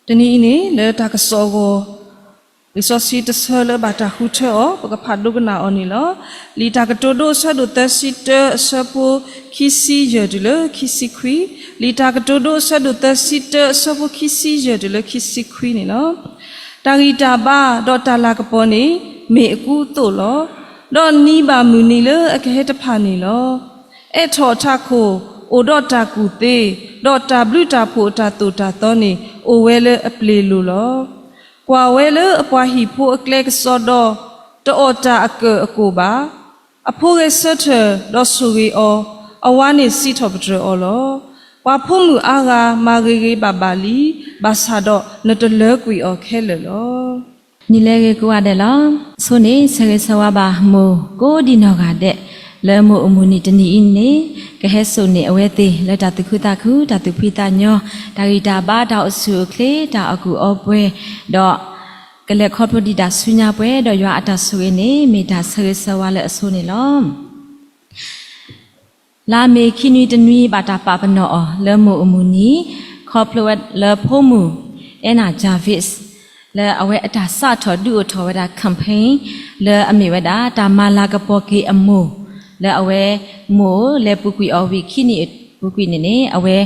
တနံၤအံၤန့ၣ် လၢတၢ်ကစီၣ်အဂီၢ် လံာ်စီဆှံတဆၢလၢဘၣ်တၢ်ဃုထၢအီၤ ပကဖးဒိကနၣ်အီၤန့ၣ်လီၤ. လံာ်တၢ်ကတိၤဒိအဆၢဒိၣ်သၢဆံတၢ အဆၢဖိခံဆံယဲၢ်တုၤလၢခံဆံခွံ, လံာ်တၢ်ကတိၤဒိအဆၢဒိၣ်သၢဆံတၢ အဆၢဖိခံဆံယဲၢ်တုၤလၢခံဆံခွံန့ၣ်လီၤ. တၢ်ဂံၢ်တၢ်ဘါဒီးတၢ်လၤကပီၤန့ၣ် မ့ၢ်အကူအသိးလီၤ. ဒီးနံၤဘၣ်မုၢ်နံၤလၢအကဟဲတဖၣ်န့ၣ်လီၤ. အဲးထီၣ်အထးခိၣ် အိၣ်ဒီးတၢ်ကူၣ်သ့, ဒီးတၢ်ဘျုးတၢ်ဖှိၣ်အတၢ်သိၣ်တၢ်သီန့ၣ် အိၣ်ဝဲလၢအပျ့ၤလိၤလီၤ. ကွၢ်ဝဲလၢအပှၤဟံၣ်ဖိအကျဲကစီဒီ, တအီၣ်တၢ်အကၢၣ်အကိၣ်ဘၣ်. အဖိဂဲၤဆၢထၢၣ်ဒီးဆိၣ်ဂ့ၤအီၤ, အဝၤန့ၣ်စံးထီၣ်ပတြၢၤအီၤလီၤ. ပှၤဖိမုၣ်အါဂၤမၤဂ့ၤဂ့ၤဘၣ်ဘၣ်လံ, ဘၣ်ဆၣ်ဒီးနတလၢကွံာ်အီၤခဲလၢာ်လီၤ. နံၤလၢအဂ့ၤကိးဂၤဒဲးလီၤ. အဆိန့ၣ် ဆၢဂ့ၤဆၢဝါဘၣ်မိၢ်ကိးဒံနီၢ်ဂၤဒဲး လၢမိၢ်အမုၢ်နံၤတနံၤအံၤန့ၣ် ကဟဲစိာ်န့ၢ်အဝဲသ့ၣ်လၢတၢ်သူၣ်ခုသးခု, တၢ်သူၣ်ဖှံသးညီ, တၢ်ဂံၢ်တၢ်ဘါ, တၢ်အိၣ်ဆူၣ်အိၣ်ချ့, တၢ်အီၣ်ကူၣ်အီပှဲၤ, ဒီးကလဲၤခီဖျိဒံးတၢ်ဆူညါပှဲၤ, ဒီးယွၤအတၢ်ဆိၣ်ဂ့ၤန့ၣ် မ့ၢ်တၢ်ဆၢဂ့ၤဆၢဝါလၢအဆိန့ၣ်လီၤ. လါမ့ၤခံနွံတနွံဘၣ်တၢ်ပာ်ပနီၣ်အီၤလၢမိၢ်အမုၢ်နံၤ ခီဖျိလၢဖိမုၣ် Anna Jarvis လၢအဝဲအတၢ်စးထီၣ်ဒုးအိၣ်ထီၣ်ဝဲဒၣ် campaign လၢအမ့ၢ်ဝဲဒၣ်တၢ်မၤလၤကပီၤက့ၤအမိၢ် လၢအဝဲမိၢ်လဲၤပူၤကွံာ်အီၤဝံၤခံနံၣ်ပူၤကွံာ်န့ၣ်န့ၣ် အဝဲ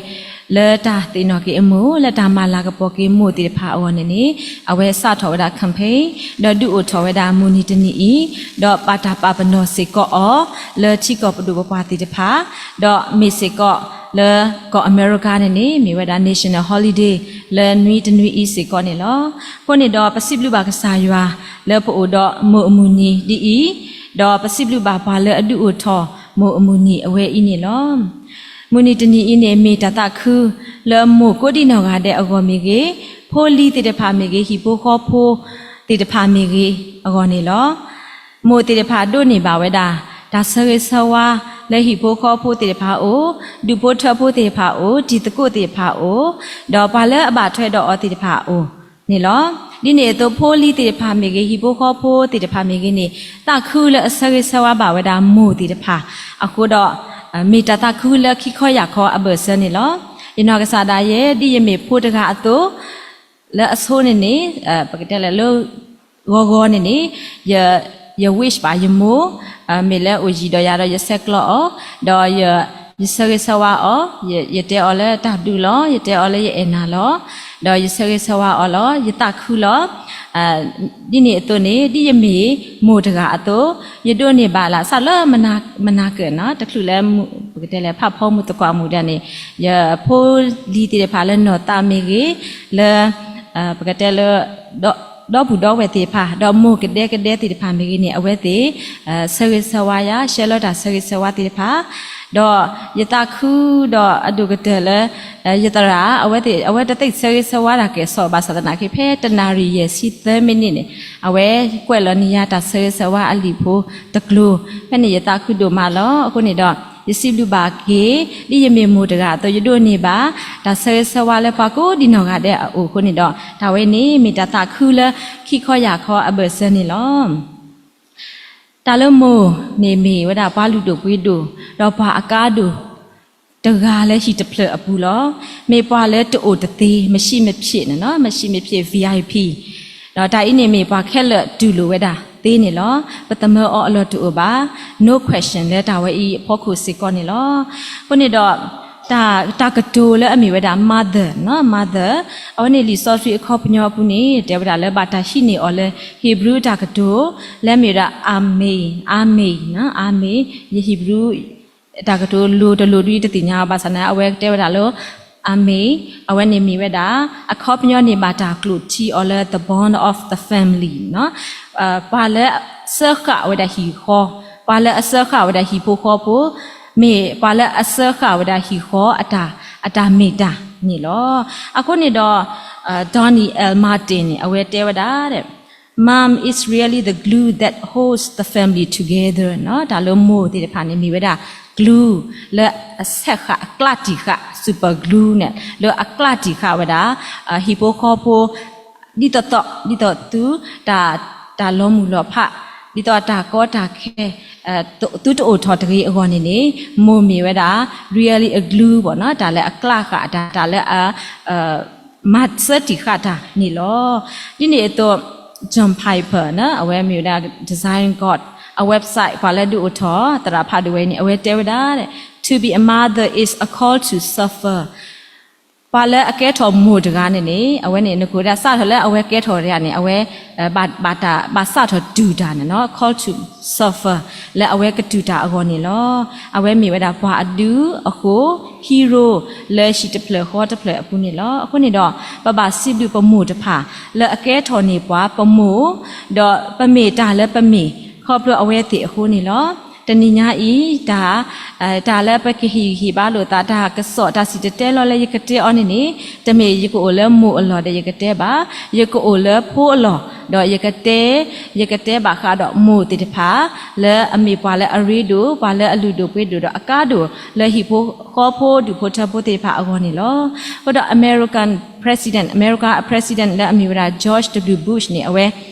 လၢတၢ်သ့ၣ်နီၣ်က့ၤအမိၢ် လၢတၢ်မၤလၤကပီၤက့ၤမိၢ်သ့ၣ်တဖၣ်အဂီၢ်န့ၣ်န့ၣ် အဝဲစးထီၣ်ဝဲဒၣ် campaign ဒီးဒုးအိၣ်ထီၣ်ဝဲဒၣ်မိၢ်နံၤတနံၤအံၤ ဒီးဘၣ်တၢ်ပာ်ပနီၣ်စ့ၢ်ကီးအီၤ လၢထံကီၢ်ပဒိၣ်ပပှၢ်သ့ၣ်တဖၣ် ဒီးမ့ၢ်စ့ၢ်ကီးလၢကီၢ်အမဲရကၤန့ၣ်န့ၣ် မ့ၢ်ဝဲဒၣ် national holiday လၢနွံတနွံအံၤစ့ၢ်ကီးန့ၣ်လီၤ. အဃိန့ၣ်ဒီးပစံးဘျုးဘၣ်ကစၢ်ယွၤ လၢပအိၣ်ဒီးမိၢ်အမုၢ်နံၤဒ်အံၤ, ဒီးပစံးဘျုးဘၣ်ပှၤလၢအဒုးအိၣ်ထီၣ်မိၢ်အမုၢ်နံၤအဝဲအံၤန့ၣ်လီၤ. မိၢ်နံၤတနံၤအံၤန့ၣ် မ့ၢ်တၢ်သးခုလၢမိၢ်ကိးဒံနီၢ်ဂၤဒဲးအဂီၢ်မ့ၢ်ဂ့ၤ, ဖိလံၤသ့ၣ်တဖၣ်မ့ၢ်ဂ့ၤ, ဟံၣ်ဖိဃီဖိသ့ၣ်တဖၣ်မ့ၢ်ဂ့ၤအဂီၢ်န့ၣ်လီၤ. မိၢ်သ့ၣ်တဖၣ်ဒိးန့ၢ်ဘၣ်ဝဲဒၣ် တၢ်ဆၢဂ့ၤဆၢဝါလၢဟံၣ်ဖိဃီဖိသ့ၣ်တဖၣ်အအိၣ်, ဒူၣ်ဖိထၢဖိသ့ၣ်တဖၣ်အအိၣ်, တံၤသကိးသ့ၣ်တဖၣ်အအိၣ်, ဒီးပှၤလၢအဘၣ်ထွဲဒီးအီၤသ့ၣ်တဖၣ်အအိၣ်န့ၣ်လီၤ. ဒ်န့ၣ်အသိးဖိလံၤသ့ၣ်တဖၣ်မ့ၢ်ဂ့ၤ, ဟံၣ်ဖိဃီဖိသ့ၣ်တဖၣ်မ့ၢ်ဂ့ၤန့ၣ် သးခုလၢအဆၢဂ့ၤဆၢဝါဘၣ်ဝဲဒၣ်မိၢ်သ့ၣ်တဖၣ်အဃိဒီး မ့ၢ်တၢ်သးခုလၢခံခီယာ်ခီအဘၢၣ်စၢၤန့ၣ်လီၤ. ယနီၢ်ကစၢ်ဒၣ်ယဲ ဒ်ယမ့ၢ်ဖိတဂၤအသိး လၢအဆိန့ၣ်န့ၣ် ပကတဲလၢ ဂီၤဂီၤန့ၣ်န့ၣ် ယ ယ wish ဘၣ်ယမိၢ် မ့ၢ်လၢအိၣ်ယံၤဒီးယၤဒီးယဆဲးကျိးအီၤ ဒီးယ ယဆၢဂ့ၤဆၢဝါအီၤ ယတဲအီၤလၢတၢ်ဘျုးလီၤ ယတဲအီၤလၢယအဲၣ်နၤလီၤ ဒီးယဆၢဂ့ၤဆၢဝါအီၤလီၤ ယသးခုလီၤ ဒ်န့ၣ်အသိးန့ၣ် ဒ်ယမ့ၢ်မိၢ်တဂၤအသိး ယဒိးန့ၢ်ဘၣ်လၢ စးလၢမနၤကၢၣ်နီၤ တချုးလၢ ပကတဲလၢဖးဖီမုၢ်သကွၢ်မုၢ်ဒၣ်န့ၣ် ယဖိလံၤသ့ၣ်တဖၣ်လၢနီၢ်သးမ့ၢ်ဂ့ၤ လၢ ပကတဲလၢ ဒီပုၢ်ဒီဝဲၢ်သ့ၣ်တဖၣ် ဒီးမိၢ်ကဒဲကဒဲသ့ၣ်တဖၣ်မ့ၢ်ဂ့ၤန့ၣ် အဝဲသ့ၣ် ဆၢဂ့ၤဆၢဝါယၤ ရှဲလီၤတၢ်ဆၢဂ့ၤဆၢဝါသ့ၣ်တဖၣ် ဒီးယသးခုဒီးအဒိၣ်ကတၢၢ်လၢ ယသရၣ် အဝဲသ့ၣ် အဝဲတသ့ၣ်ဆၢဂ့ၤဆၢဝါတၢ်ကဲၣ်ဆိးဘၣ်ဆၣ်သနာ်က့ ဖဲတနၣ်ရံၣ်ယဲၢ်ဆံသၢမံးနံးန့ၣ် အဝဲကွဲးလီၤန့ၢ်ယၤတၢ်ဆၢဂ့ၤဆၢဝါအလံာ်ဖိတကျိၤ ဖဲန့ၣ်ယသးခုဒိၣ်မးလီၤ. အဃိန့ၣ်ဒီး ယစံးဘျုးဘၣ်က့ၤ ဒ်ယမ့ၢ်မိၢ်တဂၤအသိး ယဒိးန့ၢ်ဘၣ် တၢ်ဆၢဂ့ၤဆၢဝါလၢပှၤကိးဒံနီၢ်ဂၤဒဲးအအိၣ်အဃိန့ၣ်ဒီး တၢ်ဝဲန့ၣ်မ့ၢ်တၢ်သးခုလၢခံခီယာ်ခီအဘၢၣ်စၢၤန့ၣ်လီၤ. တၢ်လၢမိၢ်န့ၣ်မ့ၢ်ဝဲဒၣ်ပှၤလုၢ်ဒိၣ်ပှ့ၤဒိၣ် ဒီးပှၤအကါဒိၣ် တဂၤလၢဟံၣ်တဖျၢၣ်အပူၤလီၤ. မ့ၢ်ပှၤလၢတအိၣ်တသ့ မရှိမဖြစ်န့ၣ်လီၤ. မရှိမဖြစ် VIP ဒီးတၢ်အံၤန့ၣ်မ့ၢ်ပှၤခဲလၢာ်တူၢ်လိာ်ဝဲဒၣ်သ့န့ၣ်လီၤ. ပသမၢအီၤအလီၢ်တအိၣ်ဘၣ် no question လၢတၢ်ဝဲအံၤအဖီခိၣ်စ့ၢ်ကီးန့ၣ်လီၤ. အဃိန့ၣ်ဒီး တၢ် တၢ်ကတိၤလၢအမ့ၢ်ဝဲဒၣ် mother နီၤ mother အဝဲန့ၣ်လံာ်စီဆှံအခီပညီအပူၤန့ၣ် တဲဝဲဒၣ်လၢဘၣ်တၢ်ဟံးန့ၢ်အီၤလၢ Hebrew တၢ်ကတိၤ လၢအမ့ၢ်ဝဲဒၣ် အၤမ့ၣ် အၤမ့ၣ် အၤမ့ၣ် ယ Hebrew တၢ်ကတိၤလိၤတလိၤဒုတသ့ၣ်ညါဘၣ်ဆၣ်န့ၣ် အဝဲကတဲဝဲဒၣ်လၢ အၤမ့ၣ် အဝဲန့ၣ်မ့ၢ်ဝဲဒၣ် အခီပညီန့ၣ်ဘၣ်တၢ်ကျိးထံအီၤလၢ the bond of the family နီၤ ပှၤလၢအစၢဃာ်ဝဲဒၣ်ဟံၣ်ဃီ ပှၤလၢအစၢဃာ်ဝဲဒၣ်ဟံၣ်ဖိဃီဖိ မ့ၢ်ပှၤလၢအစၢဃာ်ဝဲဒၣ်ဟံၣ်ဃီအတၢ် အတၢ်မ့ၢ်တၢ်န့ၣ်လီၤ. အဃိန့ၣ်ဒီး Donnie L Martin န့ၣ် အဝဲတဲဝဲဒၣ် Mom is really the glue that holds the family together နီၤ တၢ်လၢမိၢ်သ့ၣ်တဖၣ်န့ၣ် မ့ၢ်ဝဲဒၣ် glue လၢအဆဲးဃာ်အကျးတံၢ်ဃာ် super glue န့ၣ် လၢအကျးတံၢ်ဃာ်ဝဲဒၣ် ဟံၣ်ဖိဃီဖိ ဒ်သိးသိး ဒ်သိးသု တၢ် တၢ်လီၤမုၢ်လီၤဖး ဒ်သိးတၢ်ကီတၢ်ခဲ သုတအိၣ်ထီၣ်တဂ့ၤအဂီၢ်န့ၣ်န့ၣ် မိၢ်မ့ၢ်ဝဲဒၣ် really a glue ဘၣ်နီၤ တၢ်လၢအကျးဃာ်တၢ် တၢ်လၢအ မၤဆၢတံာ်ဃာ်တၢ်န့ၣ်လီၤ. ဒ်န့ၣ်အသိး John Piper န့ၣ် အဝဲမ့ၢ်ဝဲဒၣ် Design God အ website ပှၤလၢဒုးအိၣ်ထီၣ်သရၣ်ဖးဒိၣ်ဝဲအံၤန့ၣ် အဝဲတဲဝဲဒၣ် To be a mother is a call to suffer. ပှၤလၢအကဲထီၣ်မိၢ်တဂၤန့ၣ်န့ၣ် အဝဲန့ၣ် နကဒၣ်စးထီၣ်လၢအဝဲကဲထီၣ်တဂၤန့ၣ် အဝဲ ဘၣ်တၢ်ဘၣ်စးထီၣ်တူၢ်တၢ်န့ၣ်လီၤ. Call to suffer လၢအဝဲကတူၢ်တၢ်အဂီၢ်န့ၣ်လီၤ. အဝဲမ့ၢ်ဝဲဒၣ်ပှၤအဒုအဃိ hero လၢဟံၣ်တဖျၢၣ်ဃီတဖျၢၣ်အပူၤန့ၣ်လီၤ. အဃိန့ၣ်ဒီး ပဘၣ်စံးဘျုးပမိၢ်တဖၣ် လၢအကဲထီၣ်န့ၢ်ပှၤပမိၢ် ဒီးပမ့ၢ်တၢ်လၢပမ့ၢ် ခီဖျိအဝဲသ့ၣ်အဃိန့ၣ်လီၤ. တနံၤညါအံၤ တၢ် တၢ်လၢပကဟ့ၣ်ဂံၢ်ဟ့ၣ်ဘါလိာ်သး တၢ်ကစီၣ်တၢ်စံၣ်တဲၤတဲလီၤလၢယကတဲအီၤန့ၣ်န့ၣ် တမ့ၢ်ယကအိၣ်လၢမိၢ်အလီၢ်ဒီးယကတဲဘၣ်, ယကအိၣ်လၢဖိအလီၢ် ဒီးယကတဲ ယကတဲဘၣ်ဃးဒီးမိၢ်သ့ၣ်တဖၣ် လၢအမ့ၢ်ပှၤလၢအရ့ဒိၣ် ပှၤလၢအလုၢ်ဒိၣ်ပှ့ၤဒိၣ်ဒီးအကါဒိၣ်လၢဟံၣ်ဖိဃီဖိဒူၣ်ဖိထၢဖိသ့ၣ်တဖၣ်အဂီၢ်န့ၣ်လီၤ. အဃိဒီး American President, အမဲရကၤအ President လၢအမ့ၢ်ဝဲဒၣ် George W Bush န့ၣ် အဝဲ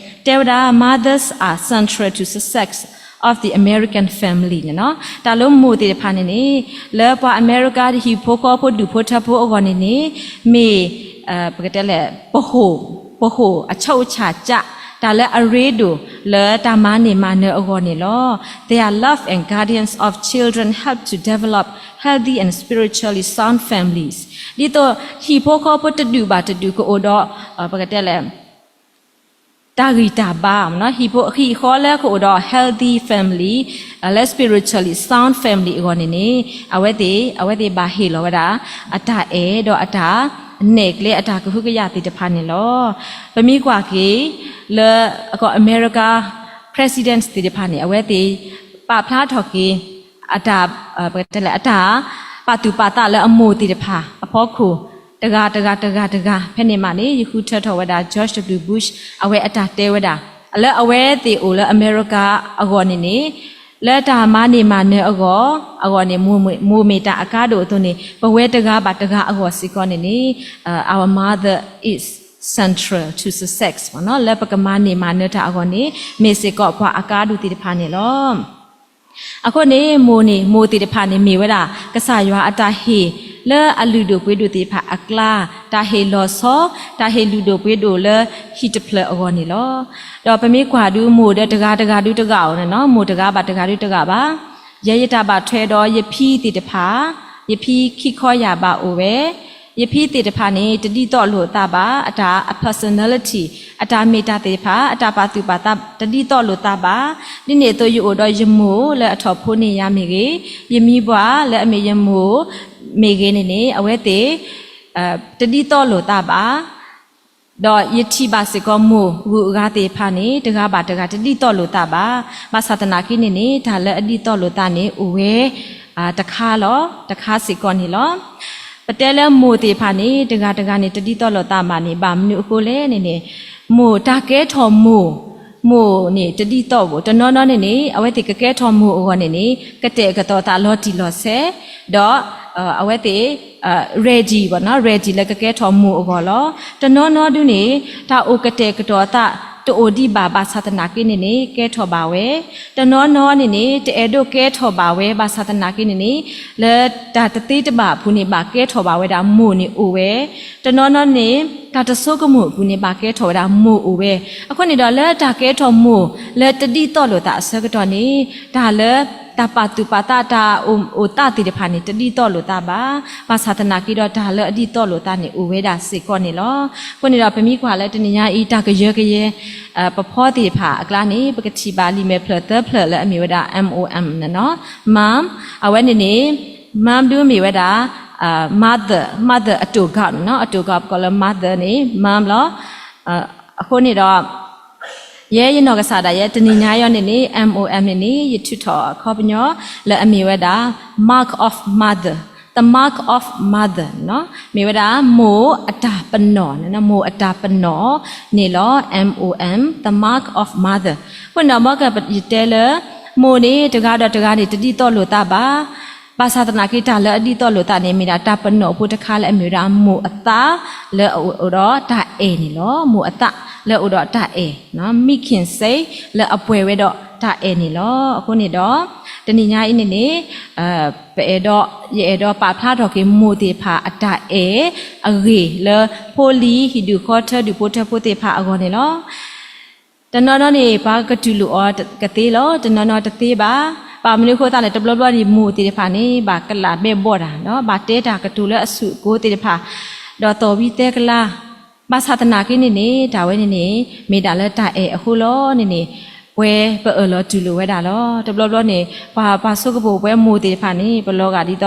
တဲဝဲဒၣ် Mothers are central to success of the American family န့ၣ်လီၤ. တၢ်လၢမိၢ်သ့ၣ်တဖၣ်န့ၣ်န့ၣ် လၢပှၤအမဲရကၤဟံၣ်ဖိဃီဖိဒူၣ်ဖိထၢဖိအဂီၢ်န့ၣ်န့ၣ် မ့ၢ် ပကတဲလဲၣ် ပဟိၣ် ပဟိၣ်အဆိကစၢ်ကၢ် တၢ်လၢအရ့ဒိၣ်လၢတၢ်မၤန့ၢ်မၤနၢၤအဂီၢ်န့ၣ်လီၤ. Their love and guardians of children help to develop healthy and spiritually sound families. ဒ်သိးဟံၣ်ဖိဃီဖိတဒူၣ်ဘၣ်တဒူၣ်ကအိၣ်ဒီး ပကတဲလဲၣ် တၢ်ဂံၢ်တၢ်ဘါ ဟံၣ်ဖိဟံၣ်ဃီလၢကအိၣ်ဒီး healthy family လၢ spiritually sound family အဂီၢ်န့ၣ်န့ၣ် အဝဲသ့ၣ် အဝဲသ့ၣ်ဘၣ်ဟ့ၣ်လီၤဝဲဒၣ် အတၢ်အဲၣ်ဒီးအတၢ်နဲၣ်ကျဲအတၢ်ကဟုကယာ်သ့ၣ်တဖၣ်န့ၣ်လီၤ. ပမ့ၢ်ကွၢ်က့ၤ လၢအကီၢ် America President သ့ၣ်တဖၣ်န့ၣ် အဝဲသ့ၣ်ပာ်ဖျါထီၣ်က့ၤ အတၢ် ပကတဲလဲၣ် အတၢ်ပာ်သူၣ်ပာ်သးလၢအမိၢ်သ့ၣ်တဖၣ်အဖီခိၣ် တဂၤတဂၤတဂၤတဂၤ ဖဲန့ၣ်မးန့ၣ် ယဃုထၢထီၣ်ဝဲဒၣ် George W Bush အဝဲအတၢ်တဲဝဲဒၣ် လၢအဝဲသ့ၣ်အိၣ်လၢအမဲရကၤအဂီၢ်န့ၣ်န့ၣ် လၢတၢ်မၤန့ၢ်မၤနၢၤအဂီၢ် အဂီၢ်န့ၣ် မိၢ်မ့ၢ်တၢ်အကါဒိၣ်အသိးန့ၣ် ပဝဲတဂၤဘၣ်တဂၤအဂီၢ်စ့ၢ်ကီးန့ၣ်န့ၣ် our mother is central to success လၢပကမၤန့ၢ်မၤနၢၤတၢ်အဂီၢ်န့ၣ် မ့ၢ်စ့ၢ်ကီးပှၤအကါဒိၣ်သ့ၣ်တဖၣ်န့ၣ်လီၤ. အဃိန့ၣ် မိၢ်န့ၣ် မိၢ်သ့ၣ်တဖၣ်န့ၣ် မ့ၢ်ဝဲဒၣ် ကစၢ်ယွၤအတၢ်ဟ့ၣ်လၢအလုၢ်ဒိၣ်ပှ့ၤဒိၣ်သ့ၣ်တဖၣ်အကျါ တၢ်ဟ့ၣ်လီၤဆီ တၢ်ဟ့ၣ်လုၢ်ဒိၣ်ပှ့ၤဒိၣ်လၢဟံၣ်တဖျၢၣ်အဂီၢ်န့ၣ်လီၤ. ဒီးပမ့ၢ်ကွၢ်ဒုးမိၢ်ဒီးတဂၤတဂၤဒုးတဂၤဧိၤန့ၣ်နီၤ မိၢ်တဂၤဘၣ်တဂၤဒုးတဂၤဘၣ်. ယဲယတၢ်ဘၣ်ထွဲဒီးယဖံသ့ၣ်တဖၣ်, ယဖံခံခီယၢ်ဘးအိၣ်ဝဲ, ယဖံသ့ၣ်တဖၣ်န့ၣ် တဒ်သိးလိာ်သးဘၣ်, အတၢ်အ personality အတၢ်မ့ၢ်တၢ်သ့ၣ်တဖၣ် အတၢ်ပာ်သူၣ်ပာ်သးတဒ်သိးလိာ်သးဘၣ်. ဒ်န့ၣ်အသိးယအိၣ်ဒီးယမိၢ်လၢအထီၣ်ဖိန့ၢ်ယၤမ့ၢ်ဂ့ၤ, ယမံၤပှၢ်လၢအမ့ၢ်ယမိၢ်မ့ၢ်ဂ့ၤန့ၣ်န့ၣ် အဝဲသ့ၣ် တဒ်သိးလိာ်သးဘၣ်. ဒီးယထံၣ်ဘၣ်စ့ၢ်ကီးမိၢ်ဂုၤအဂၤသ့ၣ်တဖၣ်န့ၣ် တဂၤဘၣ်တဂၤတဒ်သိးလိာ်သးဘၣ်. ဘၣ်ဆၣ်သနာ်က့န့ၣ်န့ၣ် တၢ်လၢအဒ်သိးလိာ်သးန့ၣ် အိၣ်ဝဲ တခါလီၤ, တခါစ့ၢ်ကီးန့ၣ်လီၤ. ပတဲလၢမိၢ်သ့ၣ်တဖၣ်န့ၣ် တဂၤတဂၤန့ၣ် တဒ်သိးလိာ်သးဘၣ်န့ၣ် ဘၣ်မနုၤအဃိလဲၣ်န့ၣ်န့ၣ် မိၢ်တၢ်ကဲထီၣ်မိၢ် မိၢ်န့ၣ် တဒ်သိးဘၣ်. တနီၤနီၤန့ၣ်န့ၣ် အဝဲသ့ၣ်ကကဲထီၣ်မိၢ်အဂီၢ်န့ၣ်န့ၣ် ကတဲာ်ကတီၤသးလီၤတံၢ်လီၤဆဲး, ဒီး အဝဲသ့ၣ် ready ဘၣ်နီၤ, ready လၢကကဲထီၣ်မိၢ်အဂီၢ်လီၤ. တနီၤနီၤဒုးန့ၣ် တၢ်အိၣ်ကတဲာ်ကတီၤသးတအိၣ်ဒံးဘၣ် ဘၣ်ဆၣ်သနာ်က့န့ၣ်န့ၣ် ကဲထီၣ်ဘၣ်ဝဲ. တနီၤနီၤန့ၣ်န့ၣ် တအဲၣ်ဒိးကဲထီၣ်ဘၣ်ဝဲ ဘၣ်ဆၣ်သနာ်က့န့ၣ်န့ၣ် လၢတၢ်တသ့တဘၣ်အပူၤန့ၣ် ဘၣ်ကဲထီၣ်ဘၣ်ဝဲဒၣ်မိၢ်န့ၣ်အိၣ်ဝဲ. တနီၤနီၤန့ၣ် တၢ်တဆိကမိၣ်အပူၤန့ၣ် ဘၣ်ကဲထီၣ်ဝဲဒၣ်မိၢ်အိၣ်ဝဲ. အဃိန့ၣ်ဒီး လၢတၢ်ကဲထီၣ်မိၢ်လၢတဒ်သိးလိာ်သးအဆၢကတီၢ်န့ၣ် တၢ်လၢတၢ်ပာ်သူၣ်ပာ်သး တၢ်အိၣ်သးသ့ၣ်တဖၣ်န့ၣ် တဒ်သိးလိာ်သးဘၣ်. ဘၣ်ဆၣ်သနာ်က့ဒီး တၢ်လၢအဒ်သိးလိာ်သးန့ၣ် အိၣ်ဝဲဒၣ်စ့ၢ်ကီးန့ၣ်လီၤ. အဃိန့ၣ်ဒီး ပမ့ၢ်ကွၢ်လၢတနံၤညါအံၤ တၢ်ကယၢကယဲ ပဖီသ့ၣ်တဖၣ်အကျါန့ၣ် ပကထံၣ်ဘၣ်လံာ်မဲာ်ဖျၢၣ်သၢဖျၢၣ်လၢအမ့ၢ်ဝဲဒၣ် M O M န့ၣ်နီၤ, mom, အဝဲန့ၣ်န့ၣ် mom ဒုးမ့ၢ်ဝဲဒၣ် mother, mother အတိာ်ကီးန့ၣ်နီၤ, အတိာ်ကီးပကိးလၢ mother န့ၣ် mom လီၤ. အဃိန့ၣ်ဒီး ယဲယနီၢ်ကစၢ်ဒၣ်ယဲ တနံၤညါအံၤန့ၣ်န့ၣ် M O M န့ၣ်န့ၣ် ယထုးထီၣ်အခီပညီလၢအမ့ၢ်ဝဲဒၣ် mark of mother, the mark of mother န့ၣ်နီၤ, မ့ၢ်ဝဲဒၣ်မိၢ်အတၢ်ပနီၣ်န့ၣ်နီၤ, မိၢ်အတၢ်ပနီၣ်န့ၣ်လီၤ. M O M, the mark of mother. အဃိန့ၣ်ဒီး မ်ကယတဲလၢ မိၢ်န့ၣ် တဂၤဒီးတဂၤန့ၣ် တဒ်သိးလိာ်သးဘၣ်. ဘၣ်ဆၣ်သနာ်က့ တၢ်လၢအဒ်သိးလိာ်သးန့ၣ် မ့ၢ်ဒၣ်တၢ်ပနီၣ်ဖိတခါလၢအမ့ၢ်ဝဲဒၣ်မိၢ်အသးလၢအအိၣ်ဒီးတၢ်အဲၣ်န့ၣ်လီၤ. မိၢ်အသးလၢအအိၣ်ဒီးတၢ်အဲၣ်, မံၣ်ခ့ၣ်စ့ လၢအပှဲၤဝဲဒီး တၢ်အဲၣ်န့ၣ်လီၤ. အဃိန့ၣ်ဒီး တနံၤညါအံၤန့ၣ်န့ၣ် ပအဲၣ်ဒိး ယအဲၣ်ဒိးပာ်ဖျါထီၣ်က့ၤမိၢ်သ့ၣ်တဖၣ်အတၢ်အဲၣ်အဂ့ၢ်လၢ ဖိလံၤ ဟံၣ်ဒူၣ်ဃီထၢ ဒူၣ်ဖိထၢဖိသ့ၣ်တဖၣ်အဂီၢ်န့ၣ်လီၤ. တနီၤနီၤန့ၣ် ပှၤကတူၢ်လိာ်အီၤကသ့လီၤ. တနီၤနီၤတသ့ဘၣ်. ဘၣ်မနုၤအဃိသတးလဲၣ် တဘျီဘျီန့ၣ် မိၢ်သ့ၣ်တဖၣ်န့ၣ် ဘၣ်ကလးဘဲဘီၣ်တၢ် ဘၣ်တဲတၢ်ကတိၤလၢအဆူၣ်အကိၤသ့ၣ်တဖၣ် ဒီးသီၣ်ဝံသဲကလါ ဘၣ်ဆၣ်သနာ်က့န့ၣ်န့ၣ် တၢ်ဝဲန့ၣ်န့ၣ် မ့ၢ်ဒၣ်လၢတၢ်အဲၣ်အဃိလီၤန့ၣ်န့ၣ် ပဝဲပအၢၣ်လီၤတူၢ်လိာ်ဝဲဒၣ်လီၤ. တဘျီဘျီန့ၣ် ပှၤပှၤဆိကမိၣ်ပဝဲမိၢ်သ့ၣ်တဖၣ်န့ၣ် ပလီၤဂာ်ဒ်သိး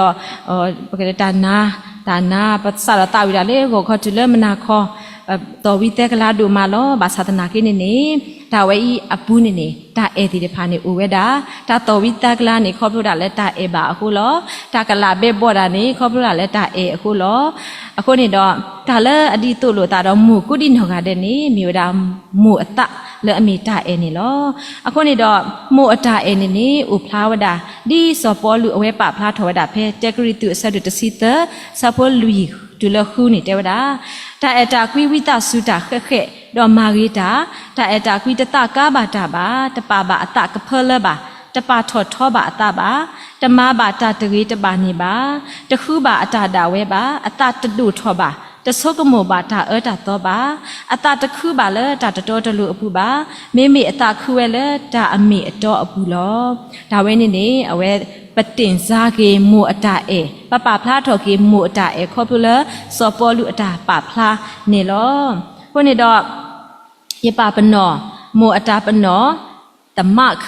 ပကတဲတၢ်နါ တၢ်နါ ပစးထီၣ်သးဝံၣ်ဒၣ်လၢဂီၤခီတုၤလၢမုၢ်နၤခီ သီၣ်ဝံသဲကလါဒိၣ်မးလီၤ. ဘၣ်ဆၣ်သနာ်က့န့ၣ်န့ၣ် တၢ်ဝဲအံၤအပူၤန့ၣ်န့ၣ် တၢ်အဲၣ်သ့ၣ်တဖၣ်န့ၣ်အိၣ်ဝဲဒၣ်. တၢ်သီၣ်ဝံသဲကလါန့ၣ် ခီဖျိဒၣ်လၢတၢ်အဲၣ်ဘၣ်အဃိလီၤ. တၢ်ကလးဘဲဘီၣ်တၢ်န့ၣ် ခီဖျိဒၣ်လၢတၢ်အဲၣ်အဃိလီၤ. အဃိန့ၣ်ဒီး တၢ်လၢအဒ်သိးလိာ်သးဒီးမိၢ်ကိးဒံနီၢ်ဂၤဒဲးန့ၣ် မ့ၢ်ဝဲဒၣ်မိၢ်အသးလၢအမ့ၢ်တၢ်အဲၣ်န့ၣ်လီၤ. အဃိန့ၣ်ဒီး မိၢ်အတၢ်အဲၣ်န့ၣ်န့ၣ် အိၣ်ဖျါဝဲဒၣ် ဒ်စီၤပီလူးအဝဲပာ်ဖျါထီၣ်ဝဲဒၣ်ဖဲ တၢကရံၣ်သူးအဆၢဒိၣ်တဆံသၢ ဆၢဖိလွံၢ်တုၤလၢဃုန့ၣ်တဲဝဲဒၣ် တၢ်အဲၣ်တၢ်ကွံဝံသးစူၤတၢ်ဃဲးဃဲး ဒီးမၤဂ့ၤတၢ်, တၢ်အဲၣ်တၢ်ကွံတသးကါဘၣ်တၢ်ဘၣ်, တပာ်ဘၣ်အသးကဖၢလၢဘၣ်, တပာ်ထီၣ်ထီဘၣ်အသးဘၣ်, တမၤဘၣ်တၢ်တဂ့ၤတဘၣ်န့ၣ်ဘၣ်, တဃုဘၣ်အတၢ်ဒၣ်ဝဲဘၣ်, အသးတဒိၣ်ထီၣ်ဘၣ်, တဆိကမိၣ်ဘၣ်တၢ်အၢတၢ်သီဘၣ်, အသးတခုဘၣ်လၢတၢ်တတီတလိၤအပူၤဘၣ်, မ့မ့ၢ်အသးခုဝဲလၢတၢ်အမ့ၢ်အတီအပူၤလီၤ. တၢ်ဝဲန့ၣ်န့ၣ် အဝဲ ပတင်စားက့ၤမိၢ်အတၢ်အဲၣ်, ပပာ်ဖျါထီၣ်က့ၤမိၢ်အတၢ်အဲၣ် ခီဖျိလၢစီၤပီလူးအတၢ်ပာ်ဖျါန့ၣ်လီၤ. အဃိန့ၣ်ဒီး ယပာ်ပနီၣ် မိၢ်အတၢ်ပနီၣ် the mark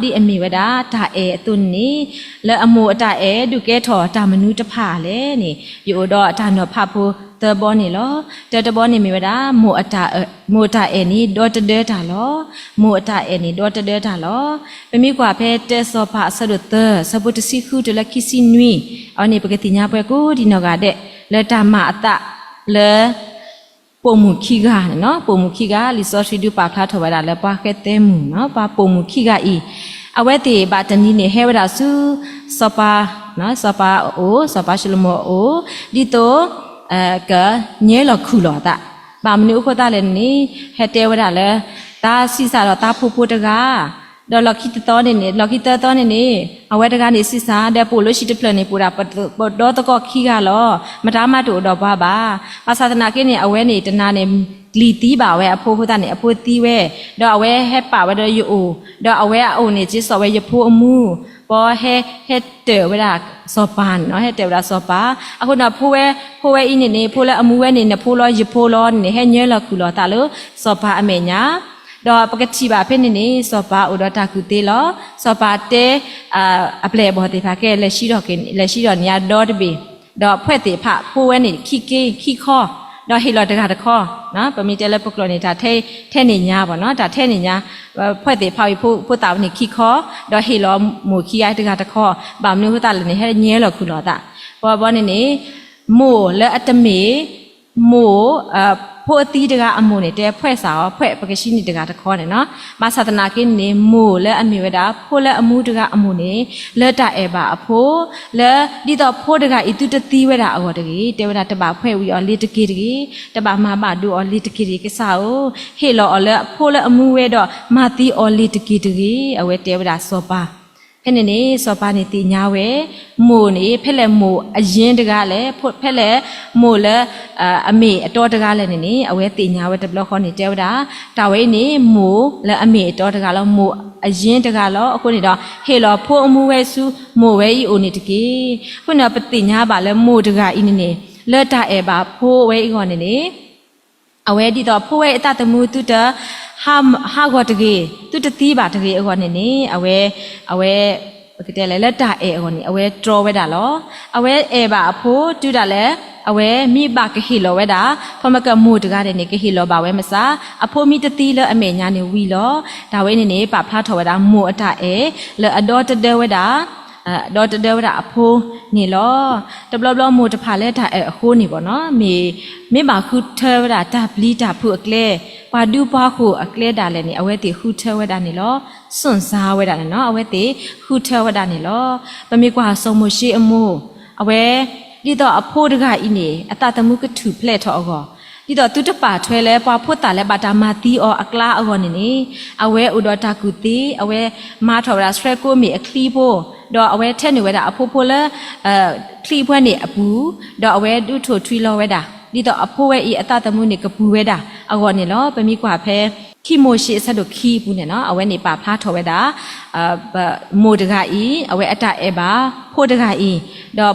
ဒ်အမ့ၢ်ဝဲဒၣ် တၢ်အဲၣ်အသိးန့ၣ်န့ၣ် လၢအမိၢ်အတၢ်အဲၣ်ဒုးကဲထီၣ်တၢ်မနုၤတဖၣ်လဲၣ်န့ၣ် ယအိၣ်ဒီးအတၢ်နီၤဖးဖိသၢဘီန့ၣ်လီၤ. တၢတဘီန့ၣ်မ့ၢ်ဝဲဒၣ် မိၢ်အတၢ်အဲၣ်န့ၣ် ဒီတဒၢတၢ်လီၤ. မိၢ်အတၢ်အဲၣ်န့ၣ်ဒီတဒၢတၢ်လီၤ. ပမ့ၢ်ကွၢ်ဖဲတၢစီၤပၤအဆၢဒိၣ်သၢ ဆၢဖိတဆံဃုတုၤလၢခံဆံနွံ, အဝဲန့ၣ် ပကသ့ၣ်ညါပှဲၤကိးဒံနီၢ်ဂၤဒဲး လၢတၢ်မၤအသးလၢ ပိာ်မုၣ်ခံဂၤန့ၣ်လီၤ. ပိာ်မုၣ်ခံဂၤ လံာ်စီဆှံဒုးပာ်ဖျါထီၣ်ဝဲဒၣ်လၢပှၤဃဲသဲမုၣ်န့ၣ်လီၤ. ပှၤပိာ်မုၣ်ခံဂၤအံၤ အဝဲသ့ၣ်ဘၣ်တနံၤန့ၣ် ဟဲဝဲဒၣ်ဆူ စီၤပၤ, စီၤပၤအအိၣ်, စီၤပၤၡလိၤမိၤအအိၣ်, ဒ်သိး ကညဲလီၤခုၣ်လီၤအသး. ဘၣ်မနုၤအဃိသတးလဲၣ်န့ၣ် ဟဲတဲဝဲဒၣ်လၢ သးဆံးစၢ်ဒီးသးဖိဖိတဂၤ ဒီးလီၢ်ခံတသီန့ၣ်န့ၣ်, လီၢ်ခံသၢသီန့ၣ်န့ၣ် အဝဲတဂၤန့ၣ်ဆံးစၢ် ဒီးပိာ်လိဆံးတဖျၢၣ်န့ၣ် ပိာ်ဒၣ်ပဒီသကိးခံဂၤလီၤ. မတၤမးတအိၣ်ဒီးပှၤဘၣ်. ဘၣ်ဆၣ်သနာ်က့န့ၣ် အဝဲန့ၣ်တနၤန့ၣ် ကျံၤသံဘၣ်ဝဲအဖိအဃိသတးန့ၣ် အဖိသံဝဲ, ဒီးအဝဲဟဲပာ်ဝဲဒီးယအိၣ်, ဒီးအဝဲအအိၣ်န့ၣ် က့ၤစိာ်ဝဲယဖိအမူ, ပှၤဟဲ, ဟဲတၢၢ်ဝဲဒၣ်စီၤပၤန့ၣ်, ဟဲတၢၢ်ဝဲဒၣ်စီၤပၤ. အဃိန့ၣ် ဖိဝဲ, ဖိဝဲအံၤန့ၣ်န့ၣ် ဖိလၢအမူဝဲန့ၣ် နဖိလီၤယဖိလီၤန့ၣ် ဟဲညဲလီၤခုၣ်လီၤသးလၢစီၤပၤအမဲာ်ညါ ဒီးပကထံၣ်ဘၣ်ဖဲန့ၣ်န့ၣ် စီၤပၤအိၣ်ဒီးတၢ်ကူၣ်သ့လီၤ. စီၤပၤတဲ အပျဲၢ်အဘီၣ်သ့ၣ်တဖၣ် ကဲလဲၤဆှၢဒီး, လဲၤဆှၢဒီးန့ၢ်ယၤဒီတဘ့ၣ်, ဒီးဖှဲးသ့ၣ်တဖၣ် ဖိဝဲန့ၣ်ခံက့ခံခီ, ဒီးဟ့ၣ်လီၤတဂၤတခီ, ပမ့ၢ်တဲလၢပကျိာ်န့ၣ် တၢ်ထဲန့ၢ်ညါဘၣ်န့ၣ်, တၢ်ထဲန့ၢ်ညါ, ဖှဲးသ့ၣ်တဖၣ်အံၤ ဖိသၣ်ဝဲန့ၣ်ခံခီ, ဒီးဟ့ၣ်လီၤမိၢ်ခံဂၤတဂၤတခီ, ဘၣ်မနုၤအဃိသတးလဲၣ်န့ၣ် ဟဲညဲလီၤခုၣ်လီၤသး. ပဘီန့ၣ်န့ၣ် မိၢ်လၢအတမ့ၢ် မိၢ်, ဖိအသံတဂၤအမိၢ်န့ၣ် တဲဖှဲးစၢ်အီၤ, ဖှဲးပကဆှၢန့ၢ်တဂၤတခီန့ၣ်လီၤ. ဘၣ်ဆၣ်သနာ်က့န့ၣ် မိၢ်လၢအမ့ၢ်ဝဲဒၣ် ဖိလၢအမူတဂၤအမိၢ်န့ၣ် လၢတၢ်အဲၣ်ဘၣ်အဖိ, လၢဒ်သိးဖိတဂၤအံၤ သုတသံဝဲဒၣ်အဂီၢ်တဂ့ၤ, တဲဝဲဒၣ်တဘၣ်ဖှဲးဝံၤအီၤလ့ၤတက့ၢ်တဂ့ၤ, တဘၣ်မၤဘၣ်ဒိအီၤလ့ၤတက့ၢ်တဂ့ၤ, ကစၢ်ဧၢ, ဟ့ၣ်လီၤအီၤလၢဖိလၢအမူဝဲဒီး မၤသံအီၤလ့ၤတက့ၢ်တဂ့ၤ, အဝဲတဲဝဲဒၣ်စီၤပၤ ဖဲန့ၣ်န့ၣ် စီၤပၤန့ၣ်သ့ၣ်ညါဝဲ, မိၢ်န့ၣ် ဖဲလဲၣ်မိၢ်အရ့တဂၤလဲၣ်, ဖဲလဲၣ်မိၢ်လၢ အမ့ၢ်အတီတဂၤလဲၣ်န့ၣ်န့ၣ် အဝဲသ့ၣ်ညါဝဲတဘျီဃီန့ၣ် တဲဝဲဒၣ်, တၢ်ဝဲအံၤန့ၣ် မိၢ်လၢအမ့ၢ်အတီတဂၤလီၤ, မိၢ်အရ့တဂၤလီၤ. အဃိန့ၣ်ဒီး ဟ့ၣ်လီၤဖိအမူဝဲဆူ မိၢ်ဝဲအံၤအိၣ်န့ၣ်တက့ၢ်. အဃိန့ၣ်ဒီး ပသ့ၣ်ညါဘၣ်လၢမိၢ်တဂၤအံၤန့ၣ်န့ၣ် လၢတၢ်အဲၣ်ဘၣ်ဖိဝဲအံၤအဂီၢ်န့ၣ်န့ၣ် အဝဲဒ်သိးဖိဝဲအံၤအသးသမူသုတ ဟးဂီၤတဂ့ၤ, သုတသံဘၣ်တဂ့ၤအဂီၢ်န့ၣ်န့ၣ် အဝဲ, အဝဲ, ပကတဲလဲၣ် လၢတၢ်အဲၣ်အဂီၢ်န့ၣ် အဝဲတြီဝဲဒၣ်လီၤ. အဝဲအဲၣ်ဘၣ်အဖိတုၤဒၣ်လဲာ် အဝဲမ့ၢ်ဘၣ်ကဟ့ၣ်လီၤဝဲဒၣ်, ဖဲမ့ၢ်ကမိၢ်တဂၤန့ၣ်န့ၣ် ကဟ့ၣ်လီၤဘၣ်ဝဲမစး, အဖိမ့ၢ်တသံလၢအမဲာ်ညါန့ၣ်ဝံၤလီၤ. တၢ်ဝဲန့ၣ်န့ၣ် ပာ်ဖျါထီၣ်ဝဲဒၣ်မိၢ်အတၢ်အဲၣ် လၢအဒီတဒၢဝဲဒၣ် ဒီတဒၢဝဲဒၣ်အဖိန့ၣ်လီၤ. တဘျီဘျီမိၢ်တဖၣ်လၢတၢ်အဲၣ်အဃိန့ၣ်ဘၣ်န့ၣ် မ့ၢ်, မ့ၢ်ဘၣ်ဃုထၢဝဲဒၣ်တၢ်ပျံၤတၢ်ဖုးအကျဲ, ပှၤဒူပှၤဃိၣ်အကျဲဒၣ်လဲာ်န့ၣ် အဝဲသ့ၣ်ဃုထၢဝဲဒၣ်န့ၣ်လီၤ. စွန့်စားဝဲဒၣ်န့ၣ်လီၤ, အဝဲသ့ၣ်ဃုထၢဝဲဒၣ်န့ၣ်လီၤ. ပမ့ၢ်ကွၢ်စီၤမိၤၡ့အမိၢ်, အဝဲ, ဒ်သိးအဖိတဂၤအံၤန့ၣ် အသးသမူကထူၣ်ဖျဲးထီၣ်အဂီၢ် ဒ်သိးသုတပာ်ထွဲလၢပှၤဖိသၣ်လၢဘၣ်တၢ်မၤသံအီၤအကျါအဂီၢ်န့ၣ်န့ၣ်, အဝဲအိၣ်ဒီးတၢ်ကူၣ်သ့, အဝဲမၤထီၣ်ဝဲဒၣ်ဆှၢကိးမ့ၢ်အချံဖိ, ဒီးအဝဲထဲနုာ်ဝဲဒၣ်အဖိဖိလၢ ချံအဖၢန့ၣ်အပူၤ, ဒီးအဝဲဒုးထိၣ်ထွံလီၤဝဲဒၣ်, ဒ်သိးအဖိဝဲအံၤအသးသမူန့ၣ်ကပူၤဝဲဒၣ်အဂီၢ်န့ၣ်လီၤ. ပမ့ၢ်ကွၢ်ဖဲ ခံမိၤၡ့အဆၢဒိၣ်ခံအပူၤန့ၣ်နီၤ, အဝဲန့ၣ်ပာ်ဖျါထီၣ်ဝဲဒၣ် မိၢ်တဂၤအံၤ အဝဲအတၢ်အဲၣ်ဘၣ်ဖိတဂၤအံၤ, ဒီး